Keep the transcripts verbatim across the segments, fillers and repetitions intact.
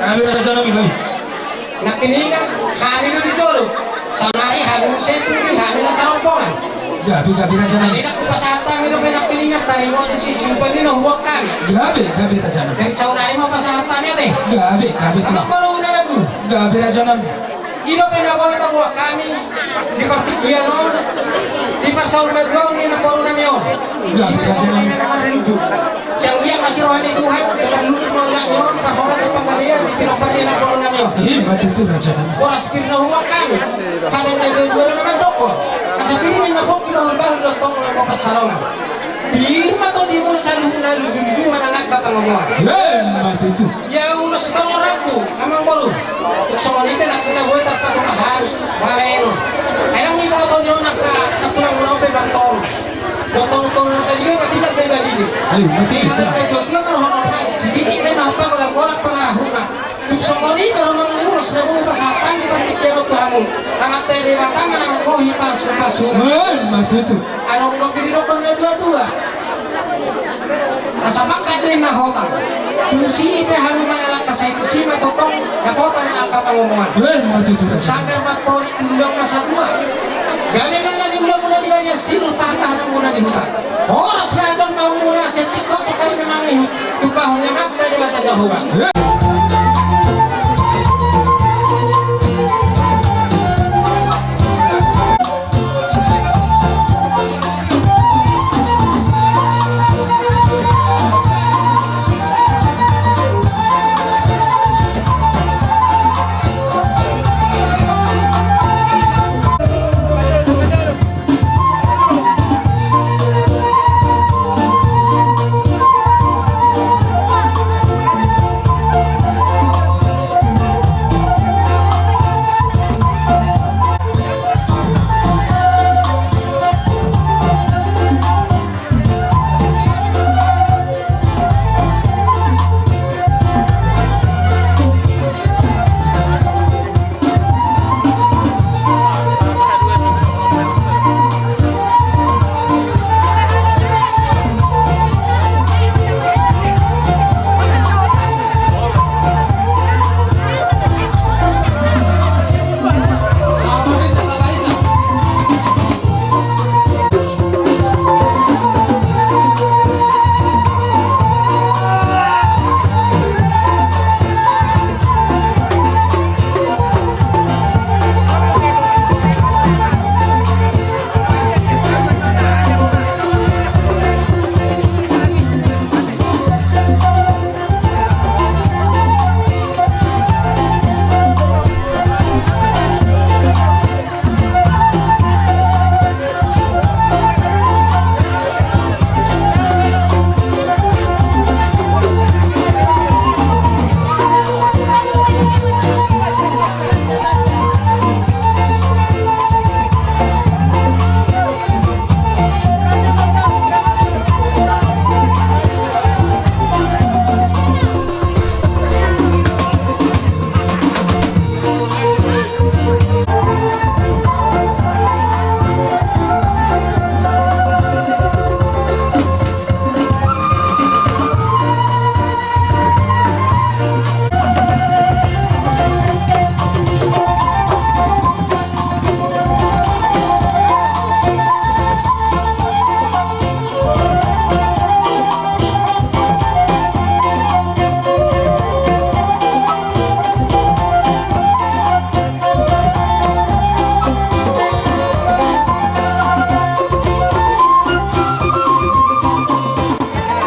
Gabe raja nami, gabe. Nangkiningan hami do di jolo. Saonari hami muse pudi, hami na sarombongan. Gabe, gabe raja nami. Jadi nangkin pasahat hami do pe nangkiningan, tadi mau di si-, siupan ni na hubuat hami. Gabe, gabe raja nami. Jadi saonari ma pasahat hami ate. Gabe, gabe tulang. Apa kalau udah lagu? Gabe raja nami. I do pe na boi taboan hami di partingkian on, di parsaurmatuaon ni namboru nami on. Di parsaurmatuaon ni namboru nami on. Sian dia masih roha ni Tuhan, sian dulu tu maulah ni on, parhorasan panggabean di pinompar ni namboru nami on. Ima tutu raja nami. Boras pir na hubuat hami. Hata ni natuatua do na mandok on. Asa pir ma na pongki bahulbahul do tong na pasarongan. Pir ma tondimuna saluhutna, lujuluju ma nang angka pangomoan. Ima tutu. Ia ulos tong rambu, amangboru. Tung songon i pe nangkin na boi tarpatupa hami, bahenon. Ai ndang iboto ni on angka na tulang muna on pe martolu. Dua tolu tolu na balige, mati na pe balige. Ima tutu. Ia hata ni natuatua ma dohonon hami. Sititik pe na pagodang-godang pangarahutna. Tung songon i pe ro mangulos na boi pasahat hami partingkian on tu hamu. Amanta Debata ma na manggohi pasupasu. Ima tutu. Adong do pir didok natuatua. Asa mangkat do inna hotang. Tusi pe hamu mangalangka, sai tusi ma tongtong dapotan angka pangomoan. Ima tutu. Sanggar ma pori, tu lubang ma satua. Gabe ma na niulamuna di balian, sinur pahanpahananmuna di huta. Horas ma ajar ma hamuna, sian tingki on tu kari na mangihut. Tumpahon ni Amanta Debata Jahowa.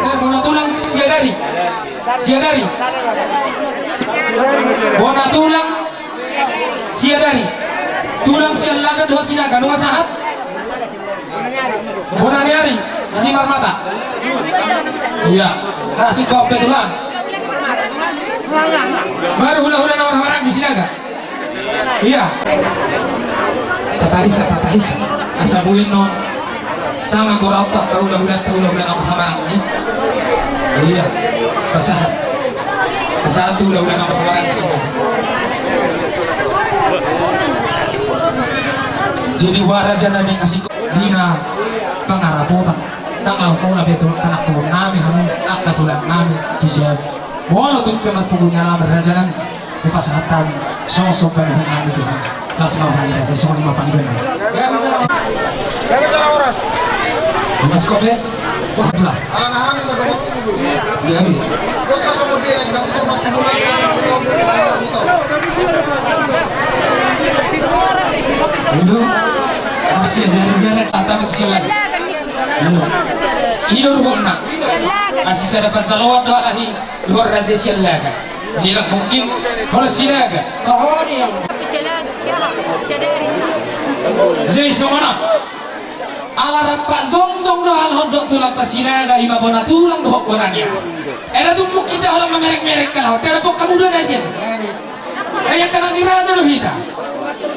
Eh, bona tulang Siadari. Siadari. Bona tulang Siadari. Tulang Sialagan dohot Sinaga, nunga sahat? Bona ni ari, Simarmata. Iya. Nah, si kau pe tulang. Baru hulahula na marhamaranggi Sinaga. Iya. Taparisa, taparisa. Asa buin non. Sanga gora otak, taula-ula, taula-ula na marhamaranggi. Iya. Pasahat. Pasahat tu ula-ula na marhamaranggi Sinaga. Jadi buat raja nami asik. Di na pangarapotan. Ndang laho pola be tu tanak tulang nami hamu, angka tulang nami tu jabu. Molo tung pe marpungu ni alaman raja nami, hupasahat hami songon somba ni hum nami tu ho. Las ma hami raja, songon i ma pangidoan nami. Mas Kope, wah pula. Iya, iya. Ido, masih jari-jari, tatap silakan. Ido, ido ruhutna. Asi sada pansalongan do alahi. Dohot raja Siallaga. Jadi mungkin holan Sinaga. Jadi songon on. Ala rap pajongjong do halak on dohot tulang pa Sinaga, ima bona tulang dohot bona ni aha. Eda tung mungkin da holan mamereng-mereng kalahon. Eda pok hamu do na sian. Ai angka na ni raja do hita.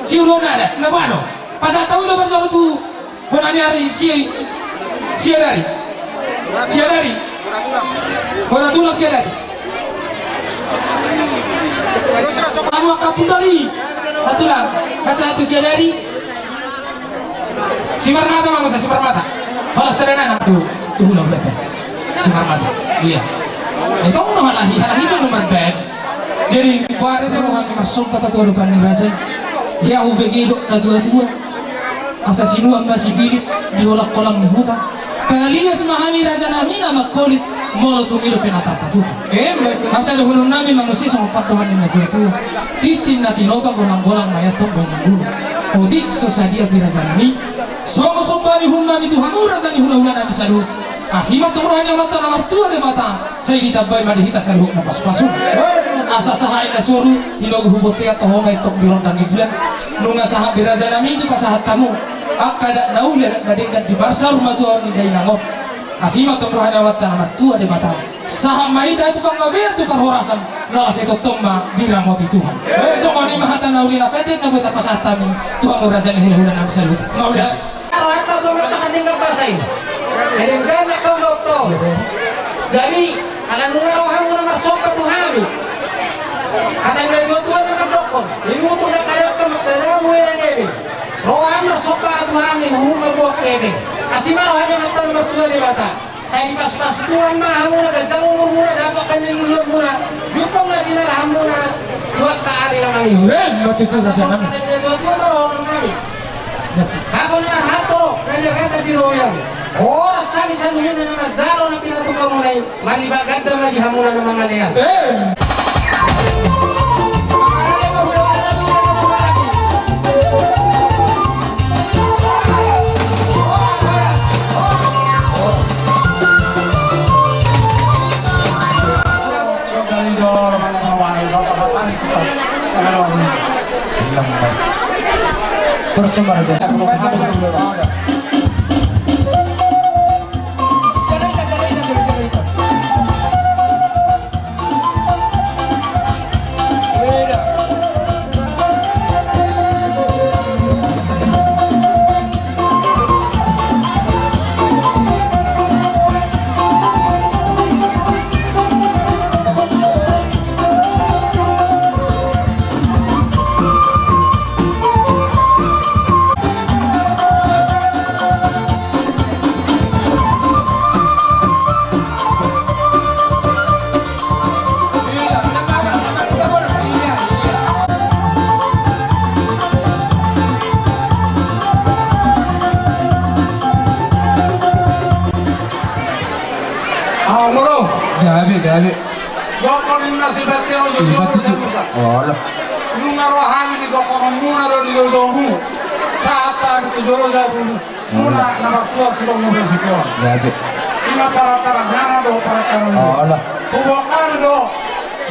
Siulona da, na bano. Pasahat hamu do parjolo tu Bona ni ari, Sia, Siadari. Siadari. Bona tulang Siadari. Anu angka pundali. Bona tulang. Pasahat tu Siadari. Simarmata ma masa, Simarmata. Holan sada nang tu, tu hula-hula te. Simarmata. Iya. Ai tong do halahi, halahi ma nomor band. Jadi, boha raja, boha hami marsomba tu adopan ni raja. Ia hubege do na tua-tua. Asa sinuan ma sipilit di holang-holang ni huta. Palias ma hami raja nami na mangkolit, molo tung i dope na tarpatupa. Asa dohonon nami ma muse songon pandohan ni na tua-tua. Tintin na tinopa, golang-golang ma i antong bahen na guna. Otik so sadia pe raja nami. Songon somba ni hum nami tu hamu raja ni hula-hula nami saluhut. Asi ma antong roha ni Amanta na martua Debata, sai ditambai ma di hita saluhutna pasu-pasuna. Asa sahat i na soru, tinogu hu bontean, toho ma i antong di rondang ni bulan. Nunga sahat be raja nami, dipasahat hamu angka adat na uli, adat na denggan di parsaur matua on ni dainang on. Asi ma antong roha ni Amanta na martua Debata. Sahat ma hita tu panggabean, tu parhorasan, jala sai tongtong ma diramoti Tuhan. Songon i ma hata na uli na pendek na boi tapasahat hami tu hamu raja ni hula-hula nami saluhut. Mauliate. Rohanta tu Amanta na denggan basa i. Denggan na kaum doktor. Jadi, ala nunga rohamuna marsomba tu hami. Hata ni na tua-tua na mandokkon. Inutur na kadakka mangkadamu ia nebe. Roham marsomba tu hami, huhut mambuat kebe. Asi ma roha ni Amanta na martua Debata. Sai dipas-pas Tuhan ma hamuna, ganjang umurmuna, dapot paniluluanmuna, jumpang na pinarahanmuna tu angka ari na mangihut. Emma tutu. Asa songon hata ni na tua-tua ma rohaon nami. Hata ni arhat toro na niagatan di robean. Horas hami saluhutna na manjalo na pinatupa muna i, marlipat ganda ma di hamuna na mangalean. Tercemar aja. Gabe, gabe. Dokkon ninna si Bante, o jolo-jolo. Nunga roha ni di dokkon muna do di jolo-jolo. Sahat hami tu jolo-jolo. Muna na martua si Bang Nobe Sitoa. Ima tarang-tarang nana do parang tarang. Huboan hami do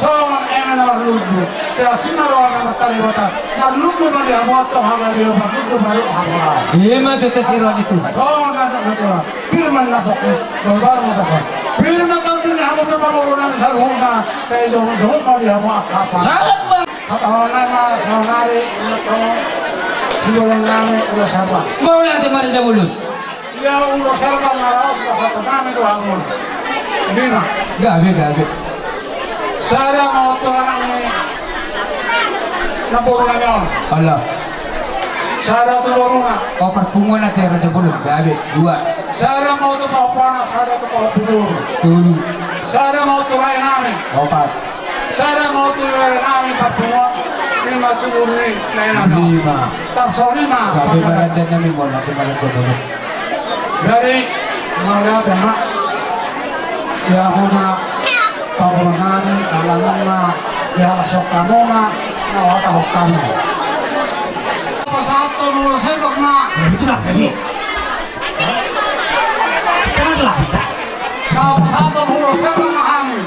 songon eme na marlundu. Sai asi ma roha ni Amanta Debata. Marlundu ma di hamu antong hagabeon, marlundu ma di hamu. Ima tetes i roha ni Tuhan. Songon na do Tuhan. Pir ma na pokok. Baru ma tasa. Pir ma tondung ni hamu tu pamoruon nami saluhutna. Sai jongjong ma di hamu angka. Sahat ma. Hata on ma saonari, ingot hamu, sibolon nami Ulos Herbang. Mauliate marjabolon. Ia Ulos Herbang na laos pasahaton nami tu hamu. Lima. Gabe, gabe. Sada ma tu anak ni namboru nami on. Ala. Sada tu boruna. O, parpunguan ate raja bolon. Gabe. Dua. Sada ma tu pahompuna, sada tu pahompu boru. Tolu. Sada ma on tu lae nami. Opat. Sada ma on tu lae nami, parpunguan. Lima tu buru ni lae nami. Lima. Tarsolima. Gabe ma raja nami, mauliate ma raja bolon. Jadi, mauliate ma. Ia hona, paboa nami, alanna, ia sokka mona, na wata hokka mona. Pasahathon ulos sendok ma. Ya, betul lah, jadi. Sekarang telah kita. Pasahathon ulos sendok ma hami.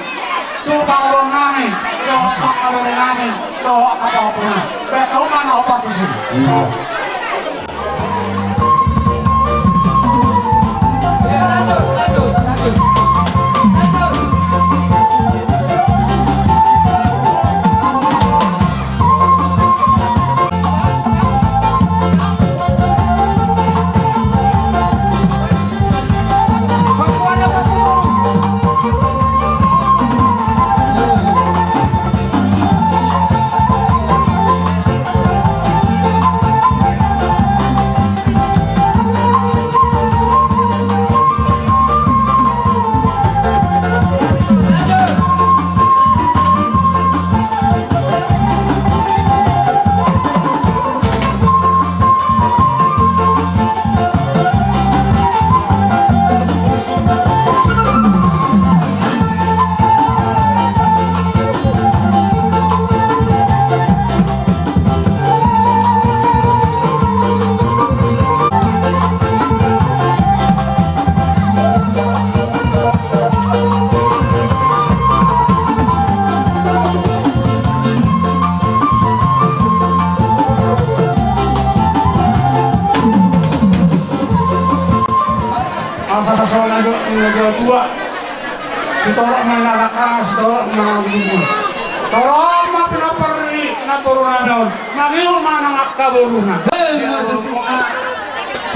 Tu pangulon nami, tu pangulon nami, tu pangulon nami. Baik, kau mana opat di sini? Iya. Asa tarsongon na dua, na dua tua. Sitorop ma na raka, sitorop ma na gulugulu. Torop ma pinompar ni na boru nami on. Mangido ma nang angka boruna. Hei, ya Tuhan.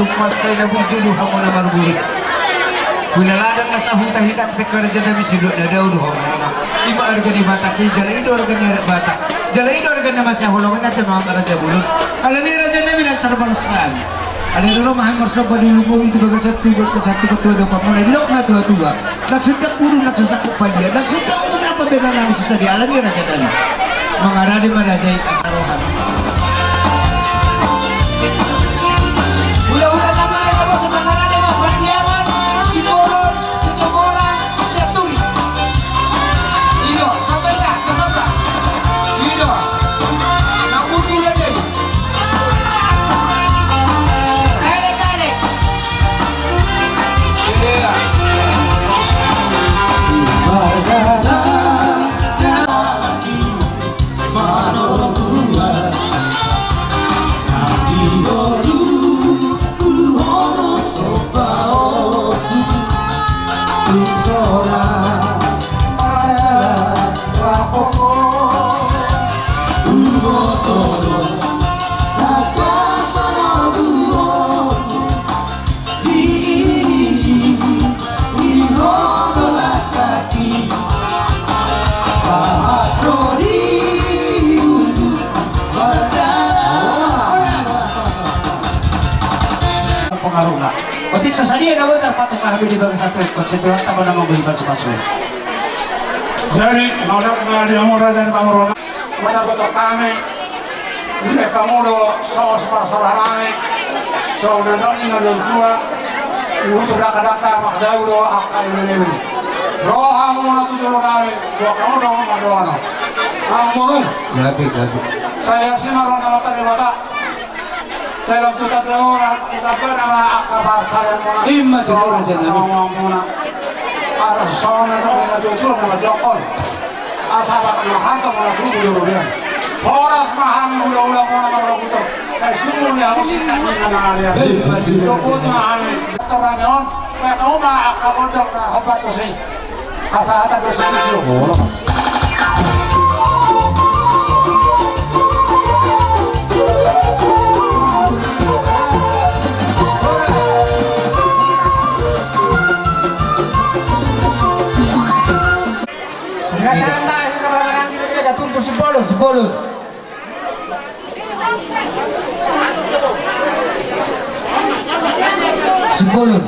Tung mansai na burju do hamu na marguru. Hulala ndang na sahuta hita, tingki raja nami sidok na dao do hamu. Ima arga ni Batak i, jala i do arga ni adat Batak. Jala i do arga na masihaholongan na te mangangkat raja bolon. Alani raja nami na tarbalos nami. Alani ro ma hami marsomba di luhut i tu bagasan tu bagasan tu ketua do pamona. Didok na tua-tua. Langsung dak burung, langsung sangkup padia, langsung dak umum na pabena nami susah di alani raja nami. Mangarade ma raja i asa roha. Hula-hula nami na bos mangarade ma Pariaman, Simbolon, Sitoboran, Sianturi. Ido, sampai dah, sampai. Ido. Na burju raja i. Pengaruhna. Otik sasadia na boi tarpatok na hami di bagasan tu konstituen tabo na manggohi pasu-pasu. Jadi, mauliate ma di hamu raja ni pangurungan. Mauliate ma di hami. Di hamu do so sipasalahanami. So na dao ni na dao tua. Di huta dangka-dangka, mardao do angka imang-imang. Ro hamu na tu jolo nami. Buat hamu do mardoa. Amang boru. Gabe, gabe. Sai asi ma roha ni Amanta Debata. Sai lam tu tanda on, tu tanda nama angka parsarian muna. Ima tutu raja nami. Muna. Arsona nama tutu nama dokon. Asa bak nama hanto muna tutu di rubian. Horas ma hami hula-hula muna marlokutor. Kai sumur ni hamu sinta ni nama arian. Ima tutu raja nami. Dokon ma hami. Torang on. Maka uma angka bondok na hombar tusi. Asa hata bersih. Biasa anda, ini kalau orang kita tidak tunggu sepuluh, sepuluh. Simbolon.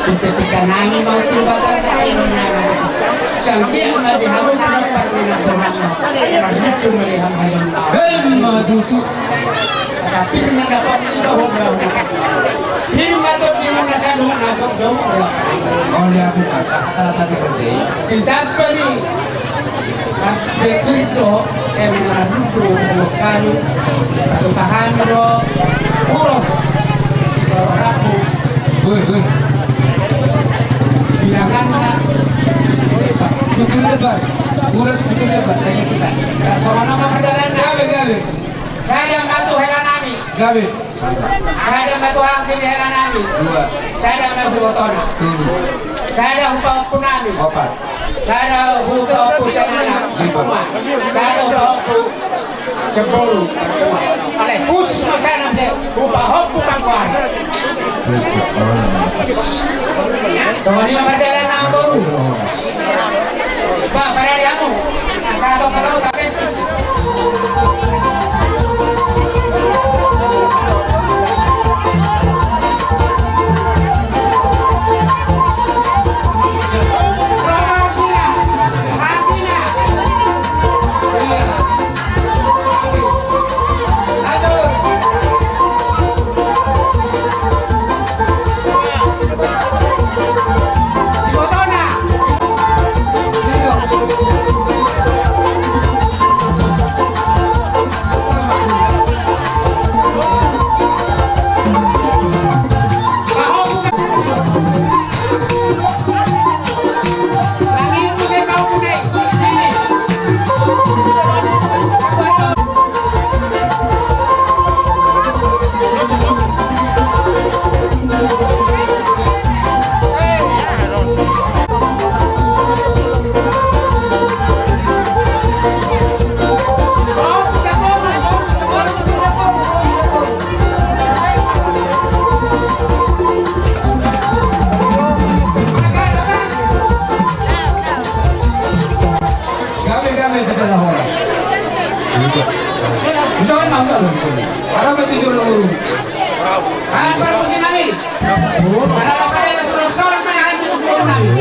Ketika nami mau tiba, siang dia ma di hamu pinompar ni na bohang. Marhittu ma di hamu hajon. Emma tutu. Sapir na dapat itu hoda. Hima tu di mana sadu na tu jauh. Oh, lihat tu pasang. Tata di bajai. Kita beri. Betul do, em, na rudo, do kami, atau paham do, ulos, do rabu. Woi, woi. Bilanganna, lebar. Betul lebar. Ulos betul lebar, tanya kita. Nah, sama nama perjalanan. Gabe, gabe. Sada ma tu hela nami. Gabe. Sada ma tu hanggi ni hela nami. Dua. Sada ma tu botona. Tolu. Sada ma tu pahompu nami. Opat. Sada ma tu pahompu sian anak. Lima. Sada ma tu pahompu sian boru. Alai khusus ma sada ma tu pahompu panggoar. Tujuh. Songon i ma mardalan na boru. Ba, pada di hamu. Nah, sada ma tu tapi. Gabe, gabe, jajal na horas. Udah. Udah, udah, udah. Arah berarti jolo urung. Ah, baru musim nami. Kalau apa dia suruh soal mana, kan, jolo nami.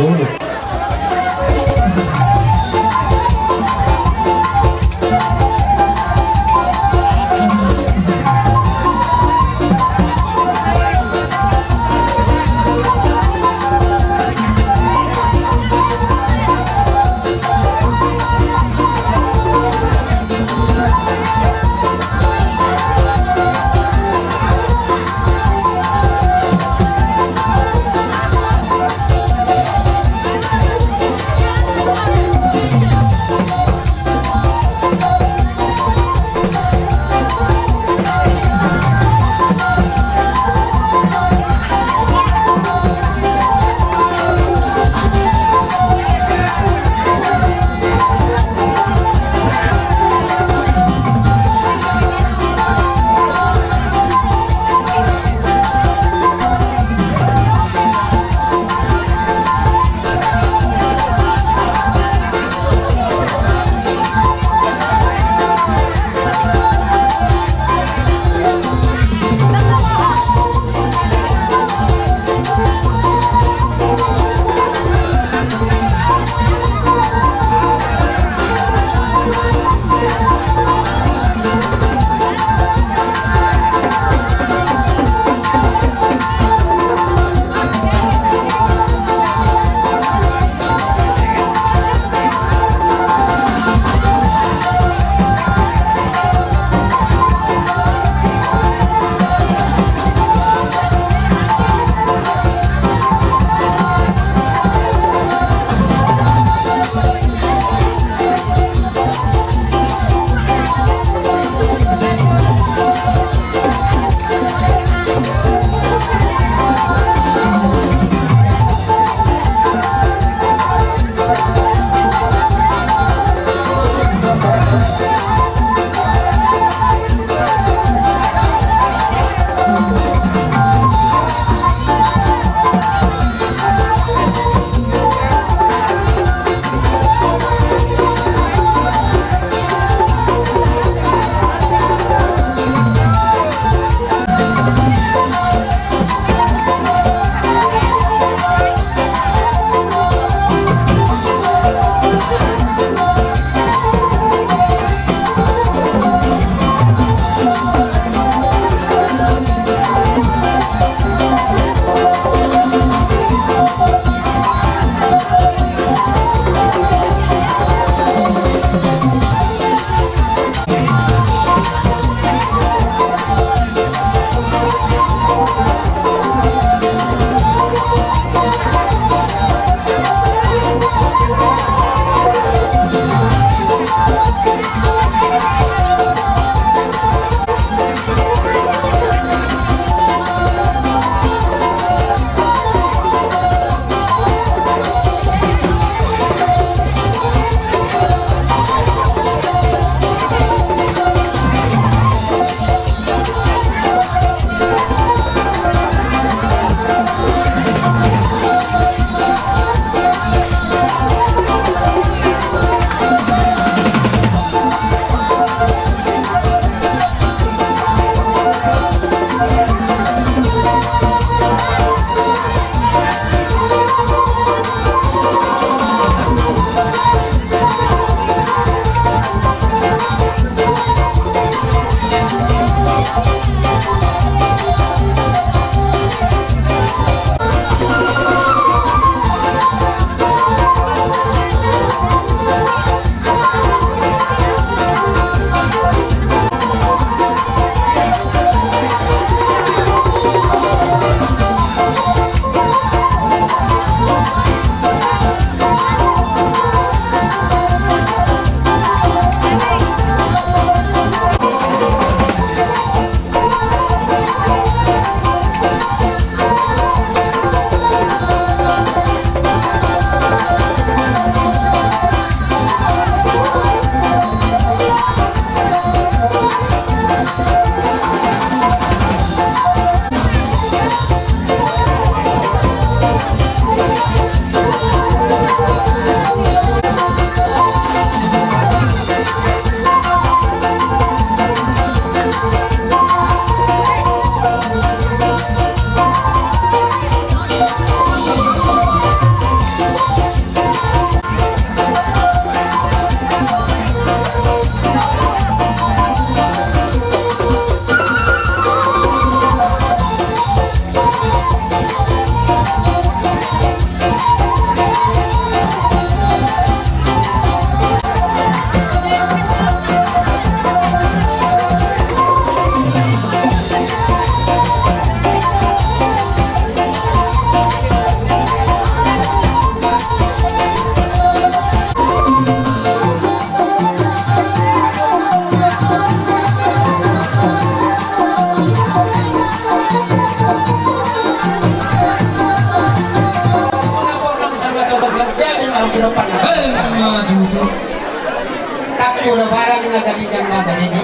Udah barang na gadingan na gadini.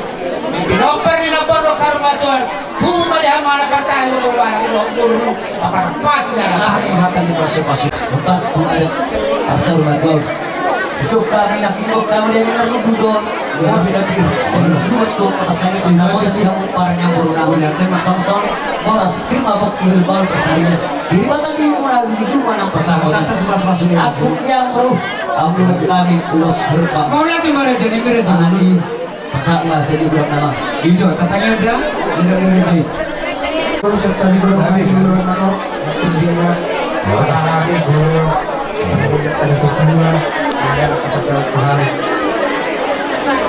Pinompar ni na porlok saur matua. Buma di hamana pantai udah barang udah umurmu. Apa pas dah. Sari mata ni pasu-pasu. Empat tu ada. Asal matua. Suka mina kimo kamu dia mina rubuto. Wah, sudah bir. Rubuto apa saya bisa mau tadi kamu parnya baru nahu ya. Terima kasih. Boras, terima apa kiri bal kesarian. Di mata di mana di rumah nang pesawat. Atas mas-mas ini. Aku yang bro. Ampun kami pulos herba. Mau lagi mana jadi mira jadi. Pasak lah saya juga nama. Ido, tatanya udah. Tidak ada rezeki. Terus tadi guru kami guru nama. Dia ya. Salah kami guru. Kemudian ada kedua. Ada kata Tuhan.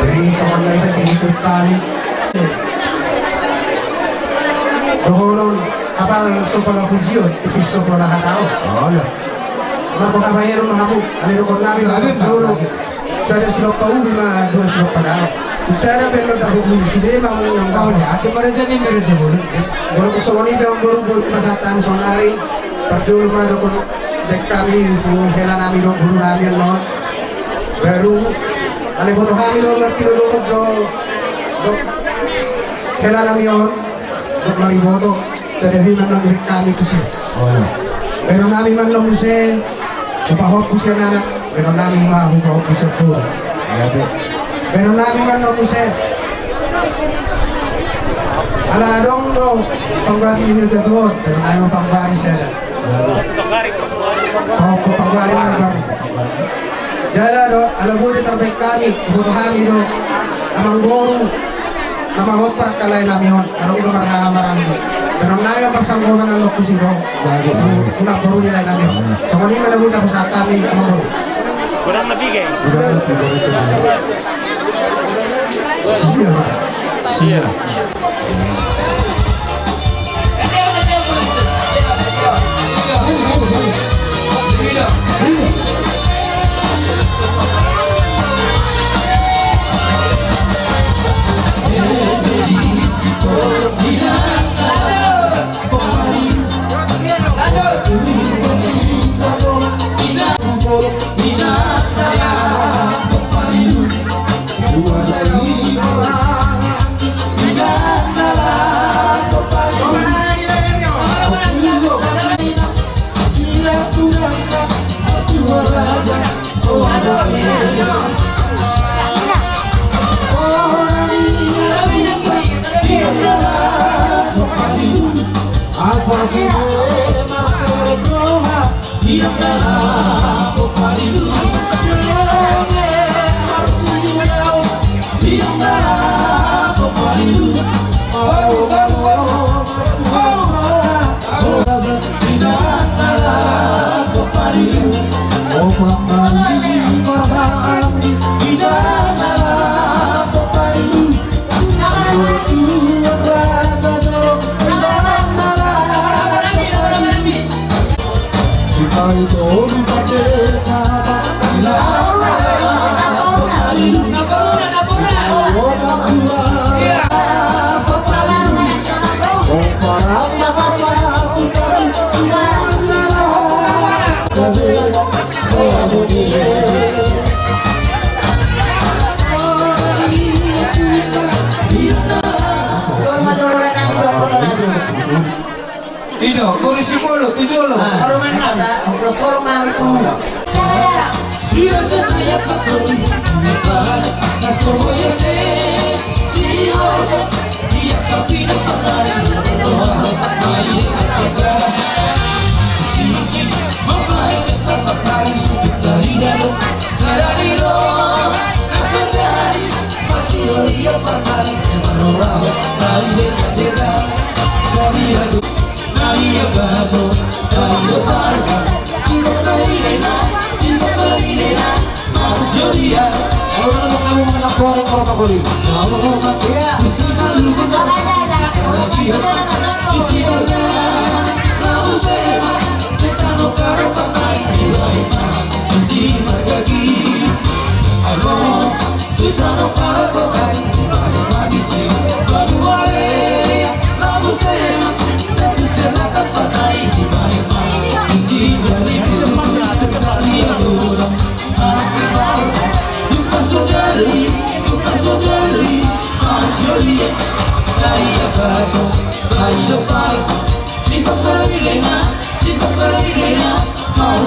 Jadi sama mereka jadi kutali. Dohonon. Apa sopa na pujion, tipis sopa na hatahon. Oh, iya. Marko kabahian ma hamu, ale dokon nami, ale jolo. Sada silompa ubi ma dua silompa dao. Sada pe na dabu ubi, sude ma muna. Oh, iya, ate maraja ni maraja bolu. Bolu songon i pe amboru bolu pasahat hami sonari. Parjolo ma dokon dek hami, hela nami do guru nami annon. Baru, ale boto hami do, ngerti do, do, do. Hela nami on, do mariboto. Sada hami manang diri kami tusi. Oh, iya. Baenon nami manang muse, hupahompu sian anak, baenon nami ma hupahompu sian boru. Iya, betul. Baenon nami manang muse. Ala adong do, panggari ni na jatuhon, baenon nami ma panggari sada. Iya, betul. Pahompu panggari manang. Jala do, ala boi do tarbaen hami, huboto hami do, amangboru, na mamompar halai nami on, adong do marhaha maranggi. Baenon nami ma parsanggoman annon tusi do. Unang boru ni lae nami on. Songon i ma na boi tapasahat hami, amangboru. Kurang lebih, kayak. Kurang lebih, kurang lebih. Siap. Siap. Ido, boru Sibolo, tu jolo. Ah, baru main nasa, udah sorong nami tu.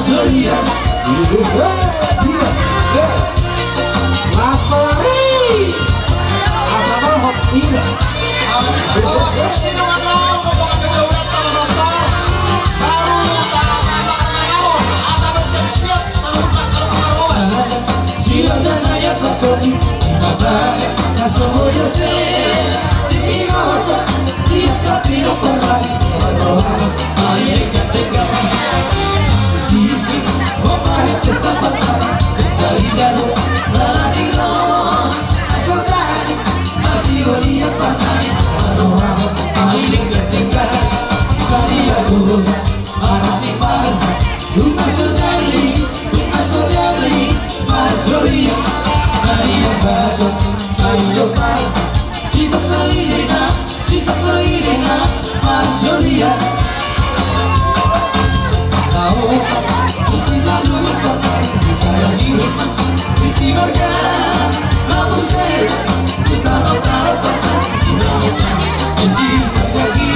Suria. Hei, hei. Las sonari. Asa ma hot ira. Awas musik dengan lo, rombongan dari Daulat sama motor. Baru tak apa-apa, asa bersiap-siap. Sila jana ia pakoni, mabaya na so hoyo se, si ingoto, ia kapino parai, roha, ai denggan-denggan. Sisi, hombar pesta patai, dari daro, sala diro, na so jadi, masih oli ia patai, roha, ai denggan-denggan. Sadia roha, Arani parma, unga sodari, unga sodari, marsoria. Maria bato, maria parma, sitokor ilina, sitokor ilina, marsoria. Tau, usi malu, pakai, di sayang ini, isi marga, mabuse, utara, utara, pakai, di bawah, isi marga, di,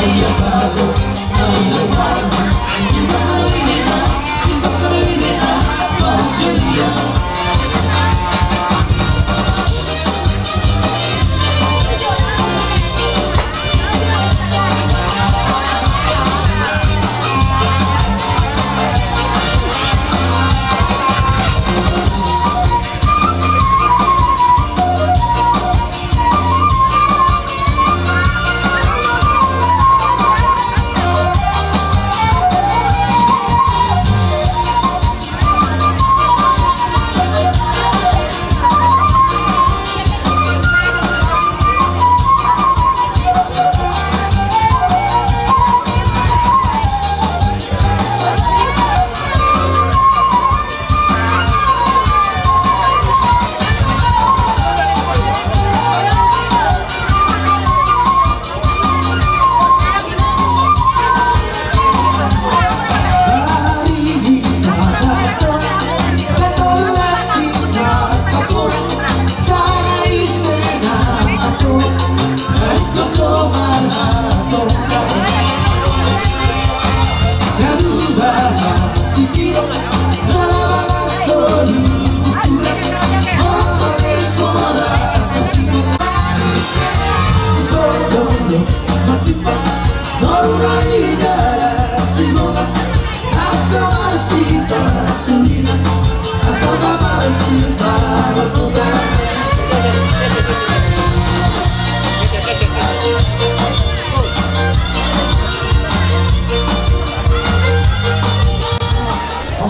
ayo,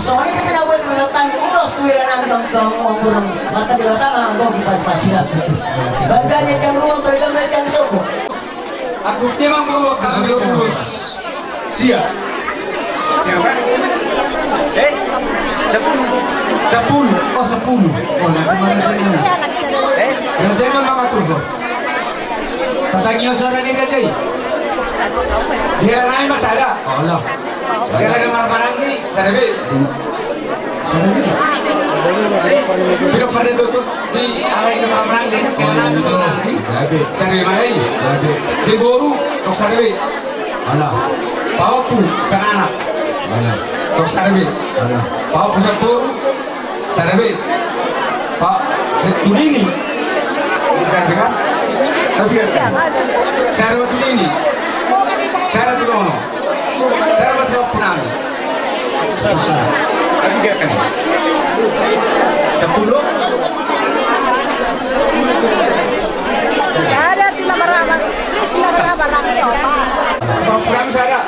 Songon i pe na buat mendatang ulos tu wilayah nami nongkrong ngomong. Mata di mata nang bogi pas pas sudah tutup. Barganya jang rumah, barganya jang soko. Aku memang bawa kami ulos. Sia. Siapa? Eh? Sepuluh. Sepuluh. Oh, sepuluh. Oh, nanti mana saya? Eh? Yang saya memang atur kok. Tatangio suara ni raja i. Dia naik mas ada. Oh, lah. Dia ada marmaranggi, sada be. Sada be. Tidak pernah tutup di alai ada marmaranggi. Sada be. Sada be. Di boru, tok sada be. Alah. Paopu, sada anak. Alah. Tok sada be. Alah. Paopu sada boru. Sada be. Pak, se-, tu nini. Sada be kan? Tapi ya. Sada tu nini. Sada tu nono. Sada tu nono. Tapi dia kan. Sepuluh. Sada tu nama ramah. Nama ramah ramah. Paopu sada.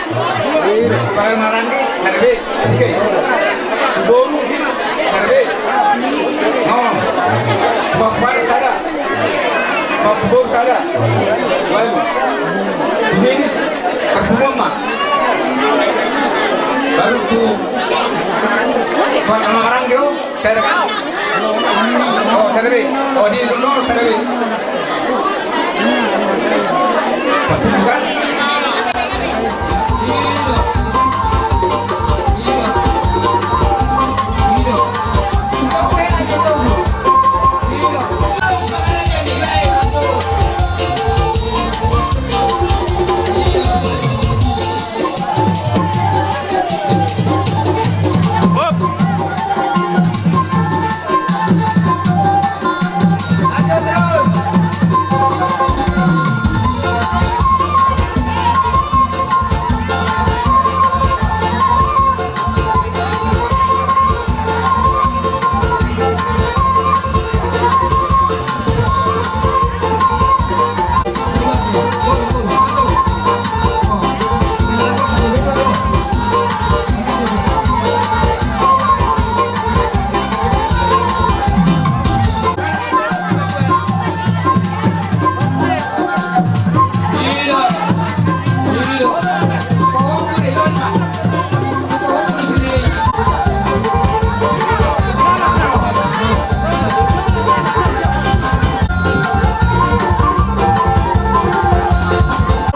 Paopu maranggi, sada be. Tiga i. Paopu boru, sada be. No. Paopu sada. Paopu boru sada. Baru. Tuminis, paopu mama. Baru tu. Paopu maranggi, no? Sada kan? Oh, sada be. Oh, di no, sada be.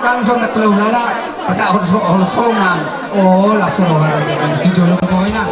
Langsung ke Teluk Lala, pasak holso-, holsongan. Oh, langsung orang jadi tujuh lo pokoknya.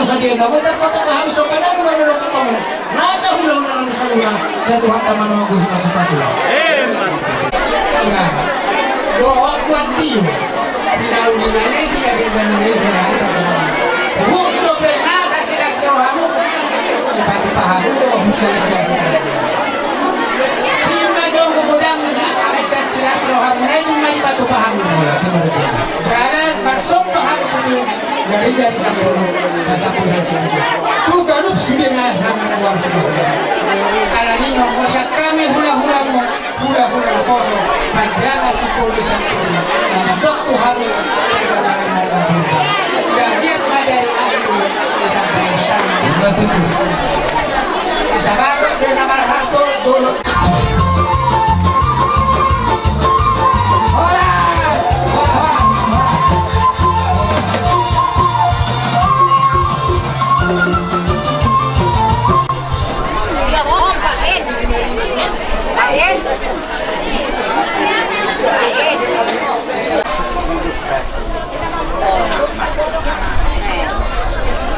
Sadia na boi tarpatupa hami sombahonami ma dohot hamu. Nasa hulahula nami saluhutna, sai Tuhanta ma na manggohi pasupasu. Dohot buat dia. Tidak ulina ini, tidak dibandingi, tidak ada. Hut dope nasa silas rohamu. Dipatupa hamu do, hujarijari. Sima jong godang na, ai sai silas rohamu, na ima dipatupa hamu. Jala marsombahon hamu tu jarijari sampulu, na sampulu sai silas. Tu ganup sude na sampulu. Alani i ma muse hami hulahulamu, hulahula naposo, manjanga sipulu sampulu, na mandok tu hami. Sai anggiat ma dari hami, na sampulu. Ima tutu. Sabatok do na marharto, dolok.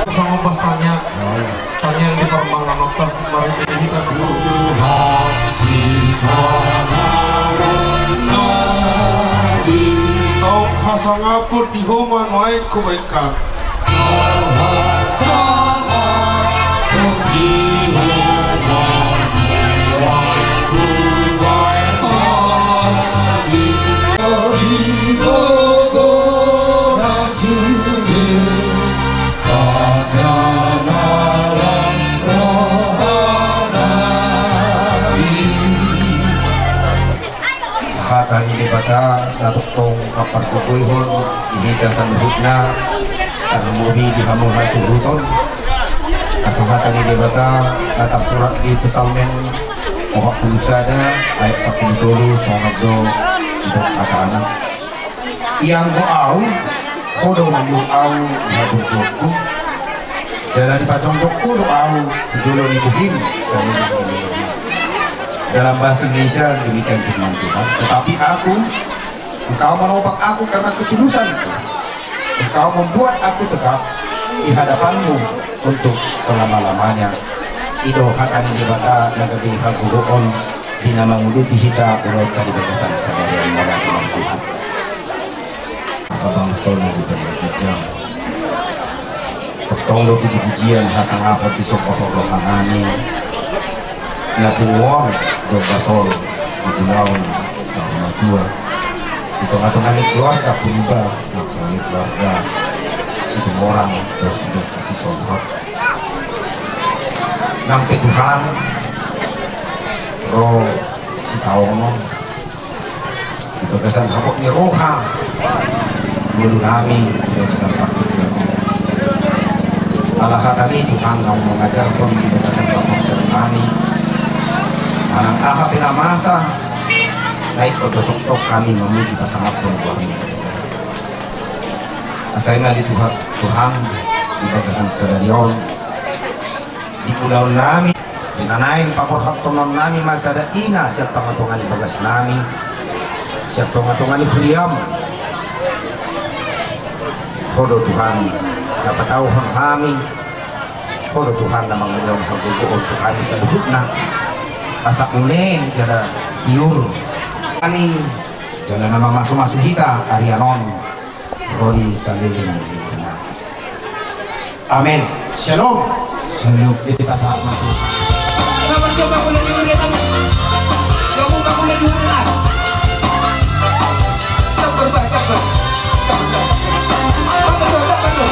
Songon pasannya. Tangiang di parmanganon, marhite hita dulu. Tau hasangapon di ho ma nuaeng hubaen hami. Hata ni Debata na tongtong mampargogoihon di hita saluhutna, tarlumobi di hamu hasuhuton. Asa hata ni Debata na tarsurat di Psalmen opat pulu sada ayat sampulu tolu, songon on do didok hatana. Ianggo ahu, ho do mangiur ahu di haburjuonku, jala dipajongjong ho do ahu tu jolo ni buhim, saleleng ni lelengmi. Dalam bahasa Indonesia demikian firman Tuhan. Tetapi aku, Engkau menopang aku karena ketulusanku. Engkau membuat aku tegak di hadapan-Mu untuk selama-lamanya. I do hata ni Debata na gabe hagogoon di na manguduti hita ulaonta di bagasan sadari on. Mauliate ma di Tuhan. Abang sona di bagasan ginjang. Tongtong do puji-pujian hasangapon disombahon rohanami. Na punguan do basol di ulaon saur matua. Di tonga-tonga ni keluarga Purba, na songon i keluarga Situmorang dohot keluarga Sisolhot. Nang pe Tuhan ro sitaonon di bagasan habot ni roha ngolunami di bagasan partingkian on. Ala hatami Tuhan na mangajarhon di bagasan partingkian nami, manang aha pe na masa, na ingkon do tongtong hami mamuji pasangaphon Tuhan. Asa i ma di Tuhan, Tuhan di bagasan sadari on. Di ulaonnami, di na naeng paborhathononnami ma sada ina sian tonga-tonga ni bagasnami, sian tonga-tonga ni huriam. Ho do Tuhan na patauhon hami, ho do Tuhan na mangajari hagogoon tu hami saluhutna. Asa une jala tiur hami, jala na mamasu-masu hita arian on. Ro di saleleng ni lelengna. Amen. Shalom. Shalom. Jadi pasahat mati. Sabar coba boleh dulu dia tamu. Kamu tak boleh dulu lah. Sabar, sabar, sabar. Sabar, sabar. Sabar, sabar, sabar.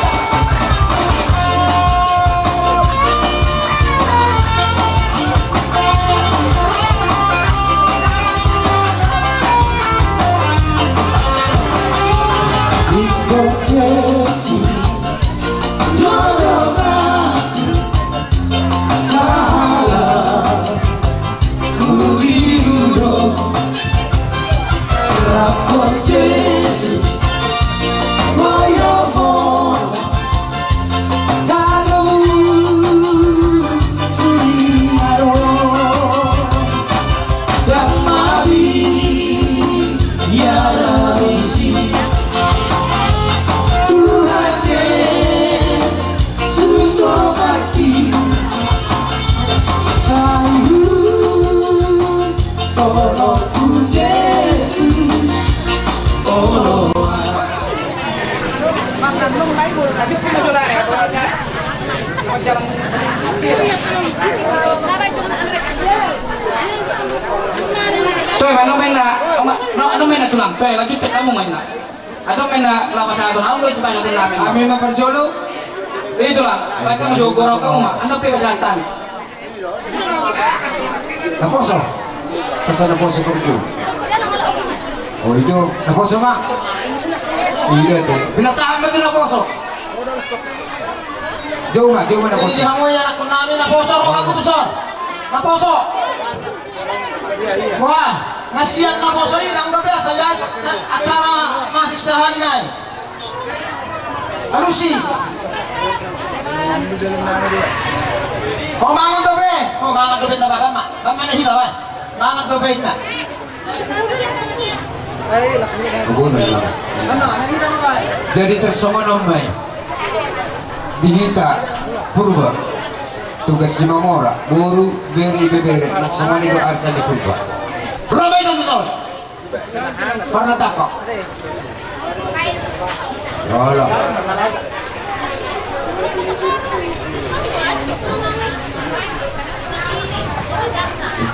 Mana main na, mana main na tulang? Pe, lanjut ke kamu main na. Atau main na lama sangat tulang, udah supaya satu nama. Kami ma parjolo. Itu lah, mereka mau jogor kamu mah. Anda pe pesan tani. Naposo. Pesan naposo kerja. Oh, itu. Naposo ma. Iya, teh. Bila sama tu naposo. Jauh ma, jauh ma naposo. Jadi, hamu ya, aku nami naposo, aku tuh, Son. Naposo. Wah, nasihat naposo i, nang dope, asa biasa acara nasi sahari nai. Alusi. Oh, mangan dope. Oh, mangan dope, nda bapa ma. Bapa ma na hita, wah. Mangan dope, inna. Jadi tarsongon on ma i di hita Purba. Tugas Simamora, boru, bere, ibebere, nang songon i do arisan ni Purba. Ro ma hita tu son. Parna tapa. Olo.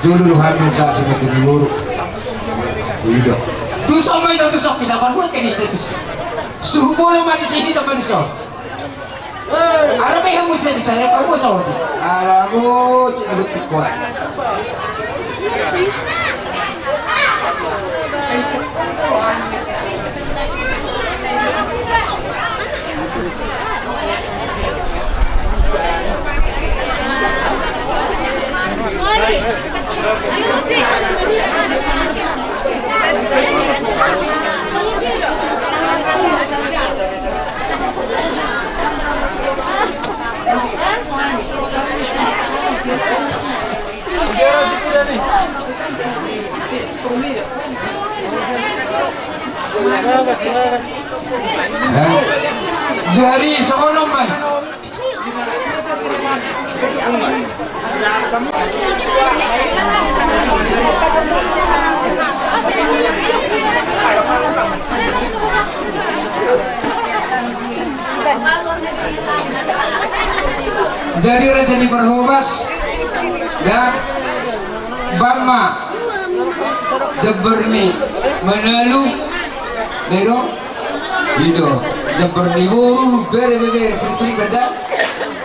Jolo do hami sa seperti di boru. Ido. Tu son ma hita tu son, kita baru kan itu tu son. Suhu bolo ma di sini, tambah di son. Ara pe hamu seni, saya kau mau saudi. Ala go, cik, lu tikwa. Eh, jadi songon on ma i. Jadi raja ni parhobas dan bamma jember ni manalu, dero. Ido, jember ni boru, bere, bere, bere, putri, putri, kada.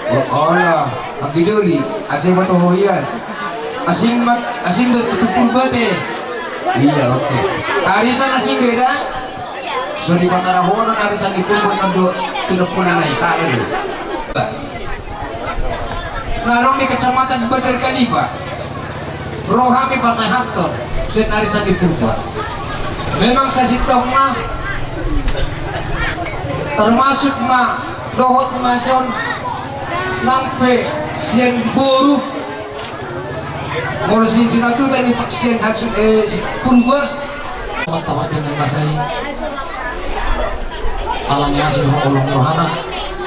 Oh, olah, anggi doli, asing batu hoian. Asing mat, asing batu pulbate. Iya, oke. Arisan asing beda. So di pasar ahonon arisan di pulbate mando tinopuna nai sana dulu. Ba. Na adong di Kecamatan Bandar Kalipa, ro hami pasahathon sian arisan ni Purba. Memang sasintongna, termasuk ma dohot ma sian on, nang pe sian boru, molo si kita tu tadi sian hatsu, eh, si Purba. Teman-teman dengan masa ini. Ala ni asi dohot holong ni rohana,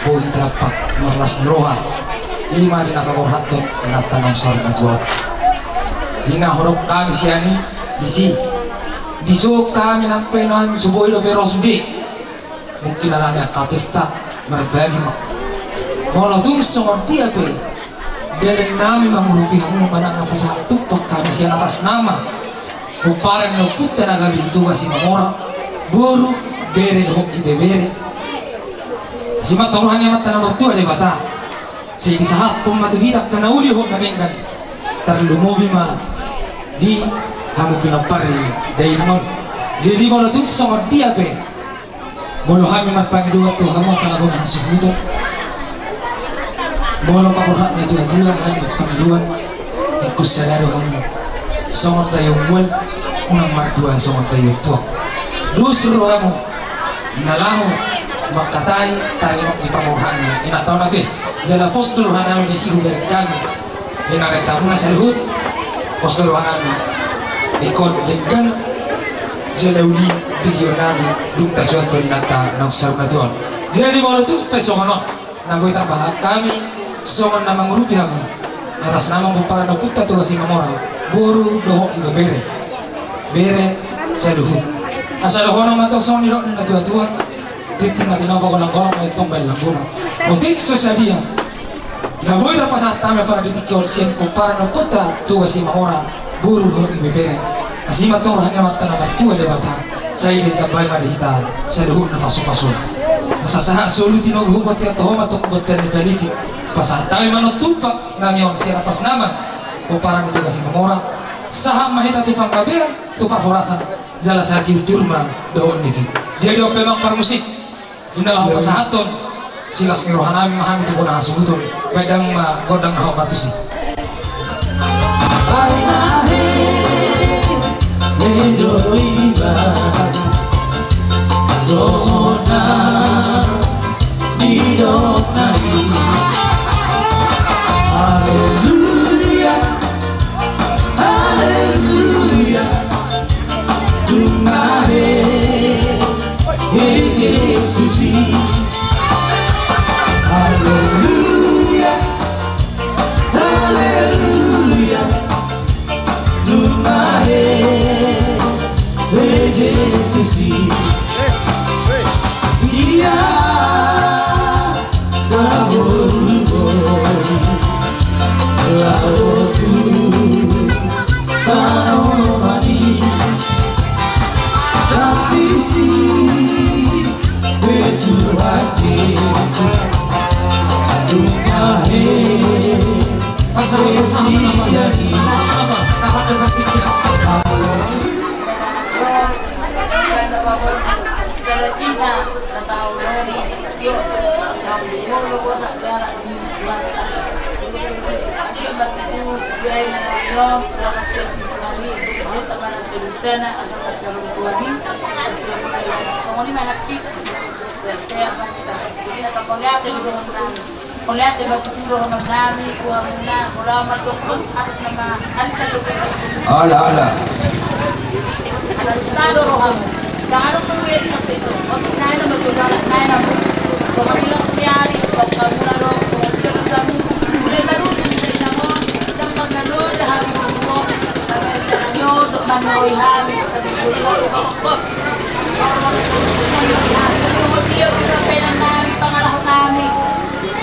boi tardapat marlas ni roha. Ima di na paborhathon inanta na saur matua. Di na hudok hami sian i disi. Dison hami nang pe na so boi dope ro sude. Mungkin ala ni angka pesta marbagi ma. Molo tung songon dia pe dalan nami mangurupi hamu manang na pasahat tumpak hami sian atas nama pomparan ni ompunta na gabe i Toga Simamora, boru, bere dohot ibebere. Asi ma tu roha ni Amanta na martua Debata. Sai disahathon ma tu hita angka na uli dohot na denggan. Tarlumobi ma di hamu pinompar ni dainang on. Jadi molo tung songon dia pe Molo hami marpangidoan tu hamu apala bona hasuhuton. Molo paborhat ni atua-tua hami marpangidoan. Ingkon sada do hamu songon daion mual, unang mardua songon daion tuak. Dos do hamu na laho mangkatai taringot ni paborhat ni inanta on ate. Jala pos do rohanami disi hubereng hami. Di na renta muna saluhut, pos do rohanami. Ingkon denggan jala uli begeonnami dung tasuanhon inanta na saur matua on. Jadi molo tung pe songon on na boi tapasahat hami songon na mangurupi hamu atas nama pomparan ni ompunta Toga Simamora, boru dohot ibebere, bere saluhut. Asa dohonon ma tong songon nidok ni natua-tua. Tingki na tinopa golanggolang ma i tong baen langgona. Otik so sadia na boi tapasahat hami apala di tingki on sian pomparan ni ompunta Toga Simamora, boru dohot ibebere. Asi ma antong roha ni Amanta na martua Debata, sai ditambai ma di hita saluhutna pasupasu. Asa sahat solu tinogu hupasahat tu ho ma antong bontean ni panipi. Pasahat hami ma antong tumpak nami on sian atas nama pomparan ni Toga Simamora. Sahat ma hita tu panggabean, tu parhorasan, jala sahat tiur-tiur ma dohot nipi. Jadi on pe amang parmusik. Inda hupasahathon silas ni roha nami ma hami tu bona hasuhuton. Baen damang ma gondang na hot ma tusi. Haleluya, haleluya. Nunga he, he Jesus i. Haleluya, haleluya. Nunga he, he Jesus i. Ia. Io, naung jumolo bosak ni anak ni Tuhanta. Anggiat ma tutu dibaen na nion tu na siap ni Tuhan i, sesa ma na siap di sana, asa tangkaron Tuhan i, siap di sana. Songon i ma anak i. Sehat-sehat ma hita. Jadi, na tong mauliate do dohonon nami. Mauliate ma tutu dohonon nami tu hamuna, molo au mandok on, atas nama Ola, ola. Ala tado rohamu. Dang adong manguledi na so iso. Otik nai na batu balak nai na mu. Songon i las ni ari, tong hamuna do, songon i do jamu. Mulai baru tu sinamon, dang pernah lo jahamu. Nyo dok manoi hami. Songon i do pangalaho nami.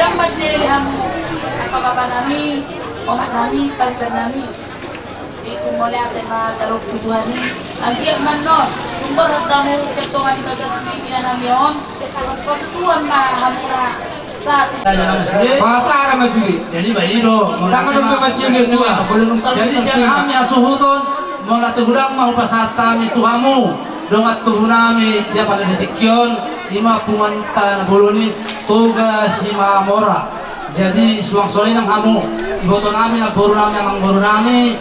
Dang maneli hamu. Apa bapa nami, omak nami, pariban nami. Jadi tung mauliate ma taringot tu Tuhan i. Anggiat ma annon tung borhat hamu sian tonga lima belas ni inanami on. Pasupasu Tuhan ma hamuna sahat tu. Pasara ma sude. Jadi baen do. Tangan do pe masih dia dua. Jadi sian hami hasuhuton, molo ate godang ma hupasahat hami tu hamu dongan tubu nami di apala di tingki on, i ma punguanta na bolon i, Toga Simamora. Jadi suang songon i nang hamu, iboto nami, namboru nami, amangboru nami,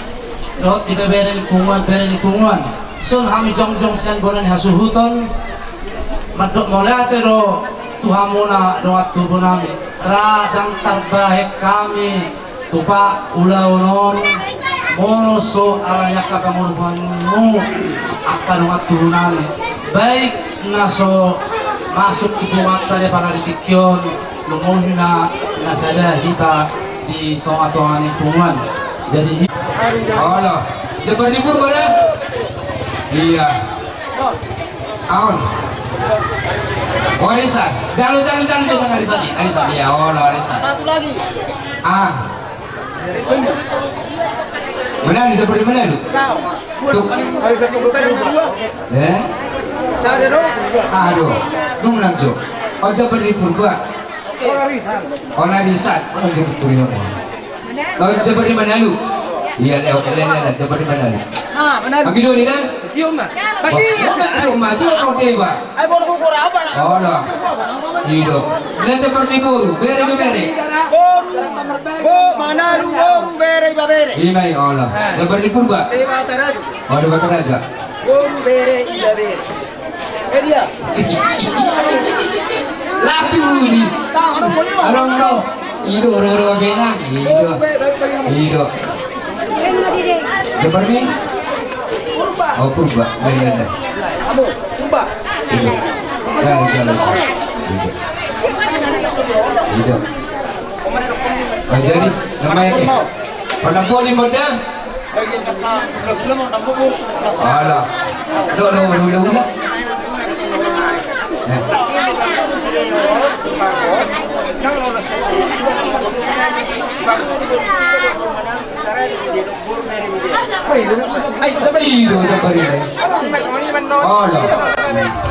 dohot ibebere ni punguan, bere ni punguan. Son hami jongjong sian bona ni hasuhuton, mandok mauliate do tu hamuna dongan tubu nami. Ra dang tarbahen hami tupa ulaon on, molo so ala ni angka pangurupanmu angka dongan tubu nami. Baik na so masuk tu punguanta di apala di tingki on, lumobi ma na sada hita di tonga-tonga ni punguan. Jadi, olo, jambar ni Purba da? Iya. Aon. O, arisan. Jalo, jalo, jalo, jalo, arisan. Arisan, iya, olo, arisan. Satu lagi. Ah. Mana di seperti mana lu? Tuh. Arisan. Eh? Aduh. Nung nang jo. O, jambar ni Purba. O, arisan. O, arisan. O, jambar ni Purba. Tahu jambar ni Manalu? Iya, lewat, lewat, lewat, jambar ni Manalu. Nah, Manalu. Anggi doli kan? Tiup ma. Tiup ma, tiup ma, tiup ma. Ayo, boru, boru, apa? Olo. Ido. Lewat jambar ni boru, bere, bere. Boru. Bo, Manalu, boru, bere, ibebere. Ima i, olo. Jambar ni Purba. Dewata Raja. O, Dewata Raja. Boru, bere, ibebere. Eh, dia. Lapi uli. Tahu, orang boleh, Bang. Orang lo. Ido, orang, orang benang. Ido. Boru, bere, bere, bere. Ido. Jambar ni? Purba. O, Purba. Lain, lain, lain. Kamu, Purba. Ido. Jalan, jalan. Ido. Ido. O, jadi, namanya ke? Pernah boleh modal? Alah. Lo, lo, lo, lo, lo. Eh. Ai, sabar i do, sabar i do. Olo.